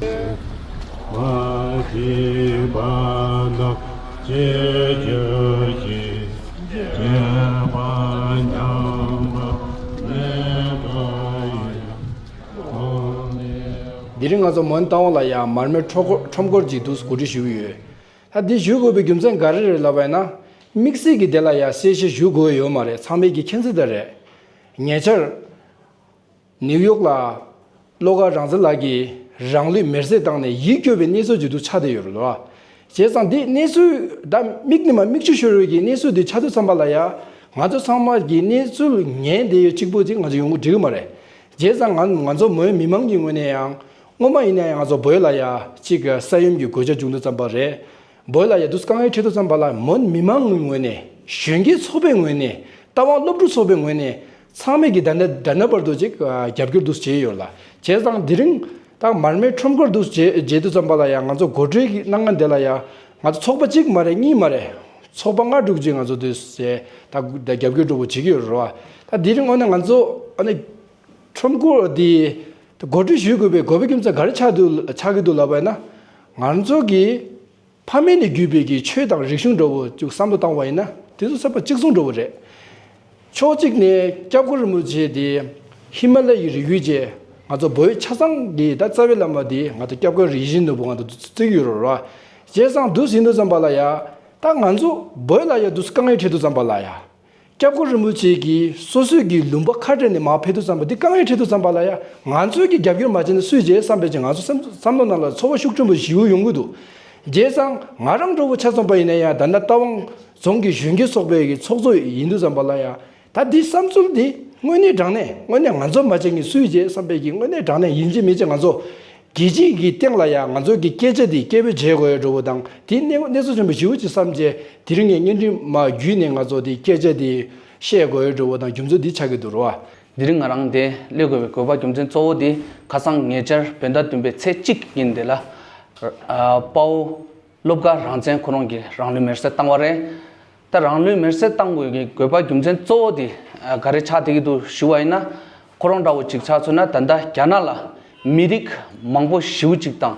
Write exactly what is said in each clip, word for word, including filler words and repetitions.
མ་སྐྱེས་པ་རྣམས་སྐྱེ་གྱུར་ཅིག་སྐྱེས་པ་ཉམས་པ་མེད་པ་ཡིན། འདི་རིང་ང་ཚོ་མོན་རྟ་དབང་ལ་ཡང་མར་མེ་ཁྲོམ་སྐོར་ཁྲོམ་སྐོར་ཅིག་འདུག་གོ་སྒྲིག་ཞུས་ཡོད། ད་འདི་ཞུ་དགོས་པའི་རྒྱུ་མཚན་ག་རེ་རེད་ལབ་པ་ཡིན་ན། དམིགས་བསལ་གྱི་དེ་ལ་ཡང་གསལ་བཤད་ཞུ་དགོས་ཡོད་མ་རེད། ཚང་མས་ཀྱི་མཁྱེན་གསལ་ལྟར་རེད། ཉེ་ཆར། ནིའུ་ཡོག་ལ། བློ་དགའ་རང་བཙན་ལགས་ཀྱིས་རང་ལུས་མེར་སྲེག་བཏང་ནས་ཡིད་སྐྱོ་བའི་གནས་ཚུལ་ཅིག་ཏུ་ཆགས་བསྡད་ཡོད་རེད་ལོ། བྱས་ཙང་འདི་གནས་ཚུལ་ད་མིག་ནས་མ་མིག་ཆུ་ཤོར་བའི་གི་གནས་ཚུལ་འདི་ཆགས་དུས་ཙམ་པ་ལ་ཡ། ང་ཚོ་ཚང་མ་གི་གནས་ཚུལ་ཉན་བསྡད་ཡོད་གཅིག་པོ་ཅིག་ང་ཚོ་ཡོང་གི་འགྲིག་གི་མ་རེད། བྱས་ཙང་ང་ང་ཚོ་མོན་མི་མང་གི་ངོས་ནས་ཡང་སྔོན་མ་ཡིན་ན་ཡང་ང་ཚོ་བོད་ལ་ཡ་གཅིག་ས་ཡོམ་གྱི་གོད་ཆག་བྱུང་དུས་ཙམ་པ་རེད། བོད་ལ་ཡ་དུས་དཀའ་ངལ་འཕྲད་དུས་ཙམ་པ་ལ་མོན་མི་མང་གི་ངོས་ནས་གཞོན་སྐྱེས་ཚོགས་པའི་ངོས་ནས་རྟ་དབང་སློབ་ཕྲུག་ཚོགས་པའི་ངོས་ནས། ཚང་མས་ཀྱི་ད་ལྟ་ད་ལྟ་བར་དུ་ཅིག་རྒྱབ་སྐྱོར་འདུག་བྱས་ཡོད་ལ། བྱས་ཙང་དེ་རིང་ད་མར་མེ་ཁྲོམ་སྐོར་འདུག་བྱས་བྱས་དུས་ཙམ་པ་ལ་ཡང་ང་ཚོ་འགོ་ཁྲིད་ཀྱི་གནང་ང་དེ་ལ་ཡང་ང་ཚོ་ཚོགས་པ་གཅིག་མ་རེད། གཉིས་མ་རེད། ཚོགས་པ་ལྔ་དྲུག་ཅིག་ང་ཚོ་དུས་བྱས་ད་ད་རྒྱབ་སྐྱོར་འགྲོ་བོ་བྱེད་ཀྱི་ཡོད་རེད་བ། ད་དེ་རིང་དངོས་གནས་ང་ཚོ་ཨ་ནི་ཁྲོམ་སྐོར་འདི་འགོ་ཁྲིད་ཞུ་དགོས་པའི་དགོས་པའི་རྒྱུ་མཚན་ག་རེ་ཆགས་འདུག་ཆགས་ཀྱི་འདུག་ལབ་པ་ཡིན་ན། ང་ཚོ་གི་ཕ་མེས་ནས་བརྒྱུད་པའི་གི་ཆོས་དང་རིག་གཞུང་འདྲ་བོ་ཅིག་བསམ་བློ་བཏང་བ་ཡིན་ན་དེ་ཚོ་ཚོད་ལྟ་གཅིག་མཚུངས་འདྲ་བོ་རེད། ཕྱོགས་གཅིག་ནས་སྐྱབས་མགོན་རིན་པོ་ཆེ་དེ་ཧི་མ་ལ་ཡི་རི་རྒྱུད་ཅེས་ང་ཚོ་བོད་ཆ་ཚང་གི་ད་རྩ་བའི་བླ་མ་དེ་ང་ཚོ་སྐྱབས་མགོན་ཡིད་བཞིན་ནོར་བུ་ང་ཚོ་བརྩི་གི་ཡོད་རེད་བ། བྱས་ཙང་འདུག་ཟིན་དུས་ཙམ་པ་ལ་ཡ། ད་ང་ཚོ་བོད་ལ་ཡ་འདུག་དཀའ་ངལ་འཕྲད་དུས་ཙམ་པ་ལ་ཡ། སྐྱབས་མགོན་རིན་པོ་ཆེ་གིས་སོ་སོའི་གི་ལུང་པ་ཁ་བྲལ་ནས་མར་ཕེབས་དུས་ཙམ་པ་འདི་དཀའ་ངལ་འཕྲད་དུས་ཙམ་པ་ལ་ཡང་ང་ཚོའི་གི་རྒྱབ་སྐྱོར་མ་བྱས་ན་སུས་བྱེད་བསམ་པའི་ཅིག་ང་ཚོ་སེམས་བསམ་བློ་ནང་ལ་ཚོར་བ་ཤུགས་ཆེན་པོ་ཞེ་པོ་ཡོང་གི་འདུག་བྱས་ཙང་ང་རང་འདྲ་བོ་ཆ་མཚོན་པ་ཡིན་ན་ཡང་ད་ལྟ་རྟ་དབང་རྫོང་གི་གཞོན་སྐྱེས་ཚོགས་པའི་གི་ཚོགས་གཙོ་ཡིན་དུས་ཙམ་པ་ལ་ཡང་ད་འདི་བསམ་ཚུལ་འདི་དངོས་གནས་དྲང་གནས་དངོས་གནས་ང་ཚོ་མ་བྱས་ངས་སུས་བྱེད་བསམ་པའི་གི་དངོས་གནས་དྲང་གནས་ཡིན་གཅིག་མིན་གཅིག་ང་ཚོ་རྒྱལ་སྤྱིའི་གི་སྟེང་ལ་ཡང་ང་ཚོ་གི་སྐད་ཆ་འདི་སྐད་འབོད་བྱེད་དགོས་ཡོད་འགྲོ་བོ་དང་དེ་གནས་གནས་ཚུལ་ཆེན་པོ་ཞེ་པོ་ཅིག་བསམ་བྱས་དེ་རིང་ངས་བརྙན་འཕྲིན་མ་བརྒྱུད་ནས་ང་ཚོ་དེ་སྐད་ཆ་དེ་བཤད་དགོས་ཡོད་འགྲོ་བོ་དང་རྒྱུ་མཚན་འདི་ཆགས་ཀྱི་འདུག་རོ། དེ་རིང་ང་རང་དེ་སླེབས་དགོས་པའི་དགོས་པ་རྒྱུ་མཚན་གཙོ་བོ་དེ་ཁ་སང་ཉེ་ཆར་བོད་ཟླ་བདུན་པའི་ཚེས་གཅིག་ཉིན་དེ་ལ་དཔའ་བོ་བློ་དགའ་རང་བཙན་ཁོ་རང་གིས་རང་ལུས་མེར་སྲེག་བཏང་བ་རེད། ད་རང་ལུས་མེར་སྲེག་བཏང་དགོས་ཀྱི་དགོས་པ་རྒྱུ་མཚན་གཙོ་བོ་དེ་ག་རེ་ཆགས་བསྡད་ཀྱི་འདུག་ཞུ་བ་ཡིན་ན། ཁོ་རང་འདྲ་བོ་ཅིག་ཆ་མཚོན་ན་ད་ལྟ་རྒྱ་ནག་ལ་མི་རིགས་མང་པོ་ཞེ་པོ་ཅིག་དང་།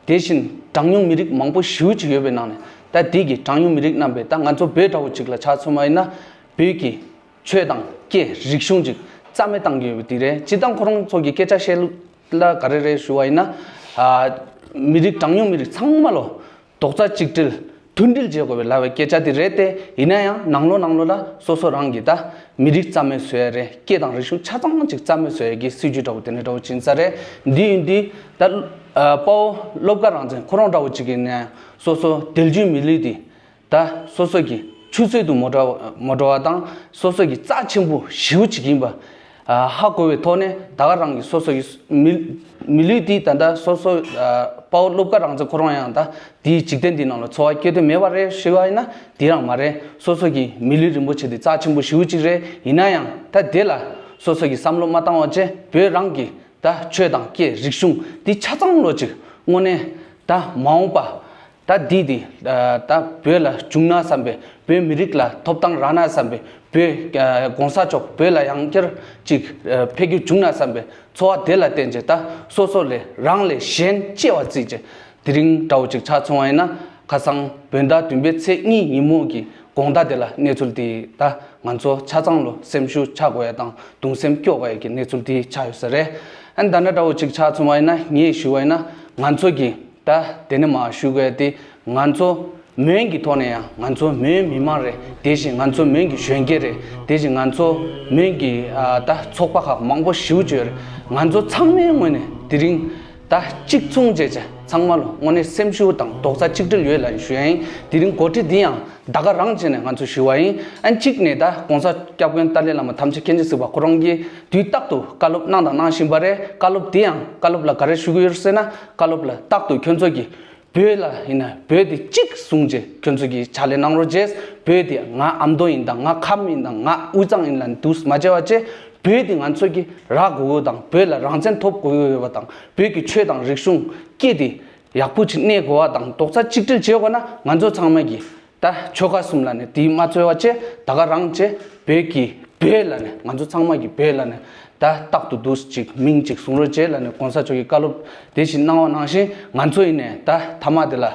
དེ་བཞིན་གྲངས་ཉུང་མི་རིགས་མང་པོ་ཞེ་པོ་ཅིག་ཡོད་པའི་ནང་ནས་ད་དེ་གི་གྲངས་ཉུང་མི་རིགས་རྣམ་པས་ད་ང་ཚོ་བོད་འདྲ་བོ་ཅིག་ལ་ཆ་མཚོན་པ་ཡིན་ན་བོད་ཀྱི་ཆོས་དང་སྐད་རིག་གཞུང་ཅིག་རྩ་མེད་བཏང་གི་ཡོད་པ་དེ་རེད། སྤྱིར་བཏང་ཁོ་རང་ཚོ་གི་སྐད་ཆ་བཤད་ལུགས་ལ་ག་རེ་རེད་ཞུ་བ་ཡིན་ན། མི་རིགས་གྲངས་ཉུང་མི་རིགས་ཚང་མ་ལོ། རྡོག་རྩ་གཅིག་སྒྲིལ་མཐུན་སྒྲིལ་བྱེད་དགོས་པའི་ལབ་པའི་སྐད་ཆ་དེ་རེད་དེ། ཡིན་ན་ཡང་ནང་ལོགས་ནང་ལོགས་ལ་སོ་སོ་རང་གི་ད་མི་རིགས་རྩ་མེད་བཟོ་ཡ་རེད། སྐད་དང་རིག་གཞུང་ཆ་ཚང་ཅིག་རྩ་མེད་བཟོ་ཡ་གི་སྲིད་ཇུས་འདྲ་བོ་དེ་འདྲ་འདྲ་བོ་ཅིག་ཡིན་ས་རེད། འདི་ཡིན་དུས་ད་དཔའ་བོ་བློ་དགའ་རང་བཙན་ཁོ་རང་འདྲ་བོ་ཅིག་ཡིན་ན་ཡང་སོ་སོ་དལ་འཇུས་མི་ལུས་དེ་ད་སོ་སོ་གི་ཆུད་ཟོས་དུ་མ་འགྲོ་མ་འགྲོ་བ་དང་སོ་སོ་གི་རྩ་ཆེན་པོ་ཞེ་པོ་ཅིག་ཡིན་པ། ཧ་གོ་བའི་ཐོག་ནས་ད་ག་རང་གི་སོ་སོ་ཡི་མི་མི་ལུས་འདི་ད་ལྟ་སོ་སོ་དཔའ་བོ་བློ་དགའ་རང་བཙན་ཁོ་རང་ཡང་ད་དེའི་འཇིག་རྟེན་འདི་ནང་ལ་འཚོ་བ་སྐྱེལ་འདོད་མེད་པ་རེད་ཞུས་པ་ཡིན་ན་དེ་རང་མ་རེད། སོ་སོ་གི་མི་ལུས་རིན་པོ་ཆེ་འདི་རྩ་ཆེན་པོ་ཞེ་པོ་ཅིག་རེད། ཡིན་ན་ཡང་ད་དེ་ལ་སོ་སོ་གི་བསམ་བློ་མ་བཏང་བ་བྱས་བོད་རང་གི་ད་ཆོས་དང་སྐད་རིག་གཞུང་འདི་ཆ་ཚང་ལོ་ཅིག་དངོས་གནས་ད་མ་འོངས་པ། ད་འདི་འདི་ད་བོད་ལ་བྱུང་ན་བསམ་པའི་བོད་མི་རིགས་ལ་ཐོབ་ཐང་རག་ན་བསམ་པའི་བོད་གོང་ས་མཆོག་བོད་ལ་ཡང་བསྐྱར་ཅིག་འཕེལ་རྒྱས་བྱུང་ན་བསམ་པའི་ཚོར་བ་དེ་ལ་བརྟེན་བྱས་ད་སོ་སོ་ལས་རང་ལས་གཞན་གཅེས་པ་བརྩིས་བྱས་དེ་རིང་འདྲ་བོ་ཅིག་ཆ་མཚོན་པ་ཡིན་ན་ཁ་སང་བོད་ཟླ་བདུན་པའི་ཚེས་གཉིས་ཉིན་མོ་གི་དགོང་དག་དེ་ལ་གནས་ཚུལ་དེ་ད་ང་ཚོ་ཆ་ཚང་ལོ་སེམས་ཤུགས་ཆག་དགོས་ཡ་དང་གདུང་སེམས་སྐྱོ་དགོས་ཡ་གི་གནས་ཚུལ་དེ་ཆགས་ཡོད་ས་རེད། ཨ་ནི་ད་འདྲ་འདྲ་བོ་ཅིག་ཆ་མཚོན་པ་ཡིན་ན་ངས་ཞུ་བ་ཡིན་ན་ང་ཚོ་གི་ད་དེ་ནས་མར་ཞུ་དགོས་ཏེ་ང་ཚོ་མོན་གྱི་ཐོག་ནས་ཡང་ང་ཚོ་མོན་མི་མང་རེད། དེ་བཞིན་ང་ཚོ་མོན་གྱི་གཞོན་སྐྱེས་རེད། དེ་བཞིན་ང་ཚོ་མོན་གྱི་ཨ་ད་ཚོགས་པ་ཁག་མང་པོ་ཞེ་པོ་ཅིག་ཡོད་རེད། ང་ཚོ་ཚང་མའི་ངོས་ནས་དེ་རིང་ད་གཅིག་མཚུངས་བྱས་བྱས་ཚང་མ་ལོ་དངོས་གནས་སེམས་ཤུགས་དང་རྡོག་རྩ་གཅིག་སྒྲིལ་ཡོད་ལ་ཞུ་ཡ་ཡིན། དེ་རིང་འགོ་ཁྲིད་འདི་ཡང་ད་ག་རང་བྱས་ནས་ང་ཚོ་ཞུ་བ་ཡིན། ཨ་གཅིག་ནས་ད་༸གོང་ས་༸སྐྱབས་མགོན་ཏཱ་ལའི་བླ་མ་དམ་ཆོས་མཁྱེན་བརྩེ་གཟིགས་པ་ཁོ་རང་གིས་དུས་རྟག་ཏུ་བཀའ་སློབ་གནང་དང་གནང་བཞིན་པ་རེད། བཀའ་སློབ་དེ་ཡང་བཀའ་སློབ་ལ་ག་རེ་ཞུ་གི་ཡོད་ཟེར་ན་བཀའ་སློབ་ལ་རྟག་ཏུ་ཁྱོད་ཚོ་གིས་བོད་ལ་ཡིན་ན་བོད་དེ་གཅིག་བཟུང་རྗེས་ཁྱོད་ཚོ་གིས་ཕྱག་ལས་གནང་རོགས་བྱས། བོད་དེ་ང་ཨ་མདོ་ཡིན་དང་ང་ཁམས་ཡིན་དང་ང་དབུས་གཙང་ཡིན་ལ་འདུག་མ་བྱས་པ་བྱས། བོད་དེ་ང་ཚོ་གིས་རག་དགོས་དགོས་དང་བོད་ལ་རང་བཙན་ཐོབ་དགོས་དགོས་ཡོད་པ་དང་བོད་ཀྱི་ཆོས་དང་རིག་གཞུང་སྐད་དེ་ཡག་པོ་ཅིག་གནས་དགོས་པ་དང་རྡོག་རྩ་གཅིག་སྒྲིལ་བྱེད་དགོས་ན་ང་ཚོ་ཚང་མ་གིས་ད་ཆོལ་ཁ་གསུམ་ལ་ནས་དེ་མ་འཚོལ་བ་བྱས་ད་ག་རང་བྱས་བོད་ཀྱི་བོད་ལ་ནས་ང་ཚོ་ཚང་མ་གིས་བོད་ལ་ནས་ ད་རྟག་ཏུ་འདུག་ཅིག་མིང་ཅིག་གསུང་རོགས་བྱེད་ལབ་ནས་གོང་ས་མཆོག་གིས་བཀའ་སློབ་དེ་བཞིན་གནང་བ་ནང་བཞིན། ང་ཚོ་ཡིན་ནའི་ད་མཐའ་མ་དེ་ལ་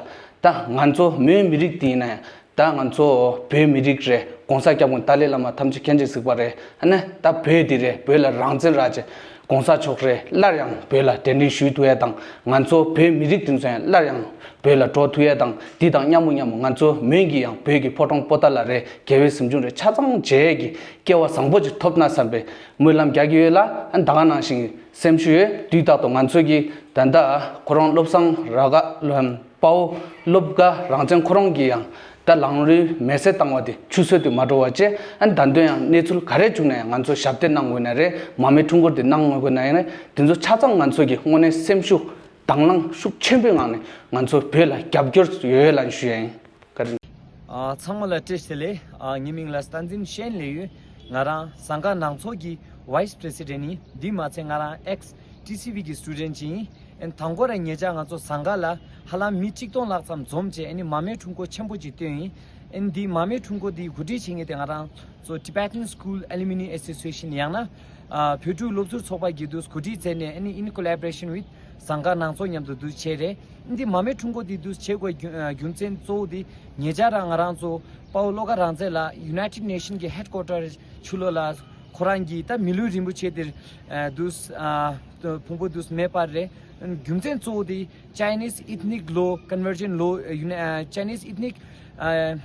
ད་ང་ཚོ་མོན་མི་རིགས་དེ་ཡིན་ནའི་ད་ང་ཚོ་བོད་མི་རིགས་རེད། གོང་ས་སྐྱབས་མགོན་ཏཱ་ལའི་བླ་མ་ཐམས་ཅད་མཁྱེན་ཅིང་གཟིགས་པ་རེད། ཨ་ནི་ད་བོད་འདི་རེད། བོད་ལ་རང་བཙན་རག་བྱས་གོང་ས་མཆོག་རེད། སླར་ཡང་བོད་ལ་གདན་འདྲེན་ཞུ་ཐུབ་ཡ་དང་། ང་ཚོ་བོད་མི་རིགས་དེ་ཚོ་ཡང་སླར་ཡང་བོད་ལ་འགྲོ་ཐུབ་ཡ་དང་། འདི་དང་མཉམ་པོ་མཉམ་པོ་ང་ཚོ་མོན་གྱི་ཡང་བོད་ཀྱི་ཕོ་བྲང་པོ་ཏཱ་ལ་རེད། རྒྱལ་བའི་གཟིམ་ཆུང་རེད། ཆ་ཚང་མཇལ་ཡས་ཀྱི་སྐལ་བ་བཟང་པོ་ཅིག་ཐོབ་ན་བསམ་པའི་སྨོན་ལམ་རྒྱག་གི་ཡོད་ལ། ཨ་ནི་ད་ག་ནང་བཞིན་སེམས་ཤུགས་ཡོད། དུས་རྟག་ཏུ་ང་ཚོ་གི་ད་ལྟ་ཁོ་རང་བློ་བཟང་ར་དཀར། དཔའ་བོ་བློ་དགའ་རང་བཙན་ཁོ་རང་གིས་ཡང་ད་ལམ་རིམ་མེ་སེར་བཏང་བ་དེ་ཆུད་ཟོས་དུ་མ་འགྲོ་བ་བྱས། ཨ་ནི་ད་དུང་ཡང་གནས་ཚུལ་ག་རེ་བྱུང་ན་ཡང་ང་ཚོ་ཞབས་འདེགས་གནང་དགོས་ན་རེད། མར་མེ་ཁྲོམ་སྐོར་དེ་གནང་དགོས་ན་ཡང་རེད། དེ་ཚོ་ཆ་ཚང་ང་ཚོ་གི་དངོས་གནས་སེམས་ཤུགས་དང་བླངས་ཤུགས་ཆེན་པོའི་ངང་ནས་ང་ཚོ་བོད་ལ་རྒྱབ་སྐྱོར་ཡོད་ལབ་ཞུ་ཡ་ཡིན། བཀའ་དྲིན། ཨ། ཚང་མ་ལ་བཀྲ་ཤིས་བདེ་ལེགས། ཨ། ངའི་མིང་ལ་སྟངས་འཛིན་ཤེན་ལེ་ཡོད། ང་རང་ཟངས་དཀར་ནང་ཚོགས་ཀྱི་ཝའི་སི་པི་རེ་སི་ཌེན་ཊི་ཡིན། འདི་མ་ཚད་ང་རང་ཨེག་སི་ཊི་སི་ཝི་གི་སི་ཊུ་ཌེན་ཊི་ཅིག་ཡིན། ཨན་དང་པོ་ར་ཉེ་ཆར་ང་ཚོ་ཟངས་དཀར་ལ་ཧ་ལམ་མི་གཅིག་སྟོང་ལྷག་ཙམ་འཛོམས་བྱས། ཨ་ནི་མར་མེ་ཁྲོམ་སྐོར་ཆེན་པོ་ཅིག་བཏོན་ཡིན། ཨན་འདི་མར་མེ་ཁྲོམ་སྐོར་འདི་གོ་སྒྲིག་བྱེད་མཁན་དེ་ང་རང་ཚོ་Tibetan School Alumni Association ཡང་ན། ཨ། བོད་ཕྲུག་སློབ་ཟུར་ཚོགས་པ་གིས་འདུག་གོ་སྒྲིག་མཛད་ནས། ཨ་ནི་in collaboration with ཟངས་དཀར་ནང་ཚོགས་མཉམ་དུ་འདུག་བྱས་རེད། འདི་མར་མེ་ཁྲོམ་སྐོར་འདི་འདུག་བྱེད་དགོས་རྒྱུ་ཨ་རྒྱུ་མཚན་གཙོ་བོ་འདི་ཉེ་ཆར་རང་ང་རང་ཚོ་དཔའ་བོ་བློ་དགའ་རང་བཙན་ལགས་United Nation གི་ཧེཌ་ཀོ་ཊར་ཕྱི་ལོགས་ལ་ཁོ་རང་གིས་ད་མི་ལུས་རིན་པོ་ཆེ་འདིར་ཨ་འདུག་ཨ་ཕུང་པོ་འདུག་མེད་པ་རེད། རྒྱུ་མཚན་གཙོ་བོ་འདི་Chinese Ethnic Law Conversion Law ཨ་Uni- ཨ་Chinese Ethnic ཨ་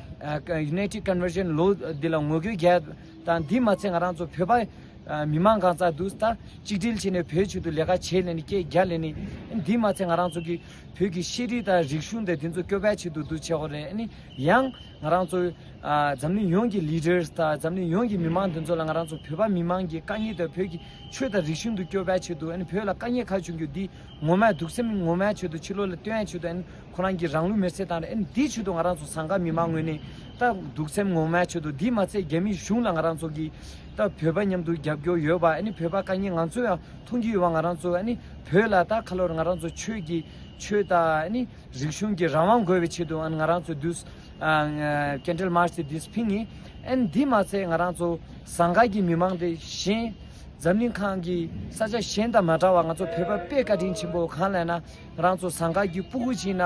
ཨ་United Conversion Law འདི་ལ་ངོ་རྒོལ་རྒྱག་དང་། འདི་མ་ཚད་ང་རང་ཚོ་བོད་པ་ཨ་མི་མང་གང་ཚང་འདུག་ད་གཅིག་སྒྲིལ་བྱས་ནས་བོད་ཆེད་དུ་ལས་ཀ་བྱེད་ལས་ནས་སྐད་རྒྱག་ལས་ནས། འདི་མ་ཚད་ང་རང་ཚོ་གི་བོད་ཀྱི་ཤེས་རིག་དང་རིག་གཞུང་དང་དེ་ཚོ་སྐྱོབ་པའི་ཆེད་དུ་འདུག་བྱེད་དགོས་རེད། ཨ་ནི་ཡང་ང་རང་ཚོ་ཨ་འཛམ་གླིང་ཡོངས་ཀྱི་ལི་ཌར་སི་དང་འཛམ་གླིང་ཡོངས་ཀྱི་མི་མང་དེ་ཚོ་ལ་ང་རང་ཚོ་བོད་པ་མི་མང་གི་དཀའ་ངལ་དང་བོད་ཀྱི་ཆོས་དང་རིག་གཞུང་དུ་སྐྱོབ་པའི་ཆེད་དུ། ཨ་ནི་བོད་ལ་དཀའ་ངལ་ག་བྱུང་རྒྱུ་འདི་ངོ་མ་སྡུག་སེམས་ངོ་མའི་ཆེད་དུ་ཕྱི་ལོགས་ལ་སྟོན་ཡའི་ཆེད་དུ། ཨ་ནི་ཁོ་རང་གི་རང་ལུས་མེར་སྲེག་བཏང་རེད། ཨ་ནི་འདིའི་ཆེད་དུ་ང་རང་ཚོ་ཟངས་དཀར་མི་མང་ངོས་ནས་ད་སྡུག་སེམས་ངོ་མའི་ཆེད་དུ། འདི་མ་ཚད་རྒྱ་མི་གཞུང་ལ་ང་རང་ཚོ་གིས་ད་བོད་པ་མཉམ་དུ་རྒྱབ་སྐྱོར་ཡོད་པ། ཨ་ནི་བོད་པ་དཀའ་ངལ་ང་ཚོ་ཡང་མཐོང་གི་ཡོད་པ། ང་རང་ཚོ་ཨ་ནི་བོད་ལ་ད་ཁ་ལོར་ང་རང་ཚོ་ཆོས་ཀྱི་ཆོས་དང་ཨ་ནི་རིག་གཞུང་གི་རང་དབང་དགོས་པའི་ཆེད་དུ། ཨ་ནི་ང་རང་ཚོ་འདུག་ཨ་ཨ་ཀེན་ཌལ་མར་ཆི་འདི་འདུག་ཕིང་ཡིན། ཨ་ནི་འདི་མ་ཚད་ང་རང་ཚོ་ཟངས་དཀར་གྱི་མི་མང་དེ་གཞན་འཛམ་གླིང་ཁག་གི་ས་ཆ་གཞན་དང་མ་འདྲ་བ། ང་ཚོ་བོད་པ་དཔེ་བཀའ་དྲིན་ཆེན་པོ། གང་ལབ་ན་ང་རང་ཚོ་ཟངས་དཀར་གྱི་སྤུ་གུ་ཅིག་ན་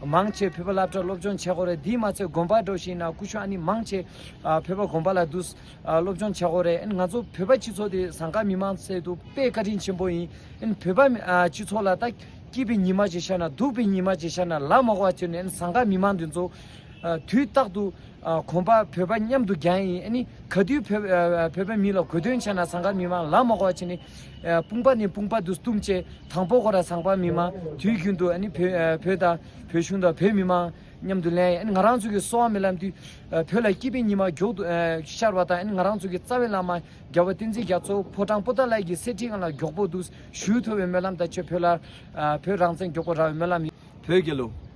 མང་ཆེ་བོད་པ་སློབ་གྲྭ་སློབ་སྦྱོང་བྱེད་དགོས་རེད། འདི་མ་ཚད་དགོན་པ་འགྲོ་ཞིག་ན་སྐུ་ཞབས་ཨ་ནི་མང་ཆེ་ཨ་བོད་པ་དགོན་པ་ལ་འདུག་ཨ་སློབ་སྦྱོང་བྱེད་དགོས་རེད། ཨ་ནི་ང་ཚོ་བོད་པ་སྤྱི་ཚོགས་དེ་ཟངས་དཀར་མི་མང་ཚོའི་ཐོག་དཔེ་བཀའ་དྲིན་ཆེན་པོ་ཡིན། ཨ་ནི་བོད་པ་མི་ཨ་སྤྱི་ཚོགས་ལ་ད་སྐྱིད་པའི་ཉི་མ་ཅིག་ཤར་ན་སྡུག་པའི་ཉི་མ་ཅིག་ཤར་ན་ལ་མ་གོ་བ་བྱས་ནས། ཨ་ནི་ཟངས་དཀར་མི་མང་དེ་ཚོ་ཨ་དུས་རྟག་ཏུ་ཨ་གོམ་པ་བོད་པ་མཉམ་དུ་རྒྱག་ཡིན། ཨ་ནི་ག་དུས་བོད་ཨ་བོད་པ་མི་ལ་དགོས་དོན་ཆགས་ན་ཟངས་དཀར་མི་མང་ལ་མ་གོ་བ་བྱས་ནས་ཨ་དཔུང་པ་ནས་དཔུང་པ་དུ་བསྟུམས་བྱས། དང་པོ་ཁོ་ར་ཟངས་དཀར་མི་མང་དུས་རྒྱུན་དུ་ཨ་ནི་བོད་ཨ་བོད་དང་བོད་གཞུང་དང་བོད་མི་མང་མཉམ་དུ་ལེན་ཡིན། ཨ་ནི་ང་རང་ཚོ་གི་གསོ་བ་སྨོན་ལམ་དུས་ཨ་བོད་ལ་སྐྱིད་པའི་ཉི་མ་མགྱོགས་དུ་ཨ་ཤར་བ་དང་། ཨ་ནི་ང་རང་ཚོ་གི་རྩ་བའི་བླ་མ་རྒྱལ་བ་བསྟན་འཛིན་རྒྱ་མཚོ་ཕོ་བྲང་པོ་ཏཱ་ལ་གི་གསེར་ཁྲིའི་སྒང་ལ་མགྱོགས་པོ་དུ་བཞུགས་ཐུབ་པའི་སྨོན་ལམ་དང་བཅས། བོད་ལ་ཨ་བོད་རང་བཙན་མགྱོགས་པོ་རག་པའི་སྨོན་ལམ་ཡིན། བོད་རྒྱལ་ལོ།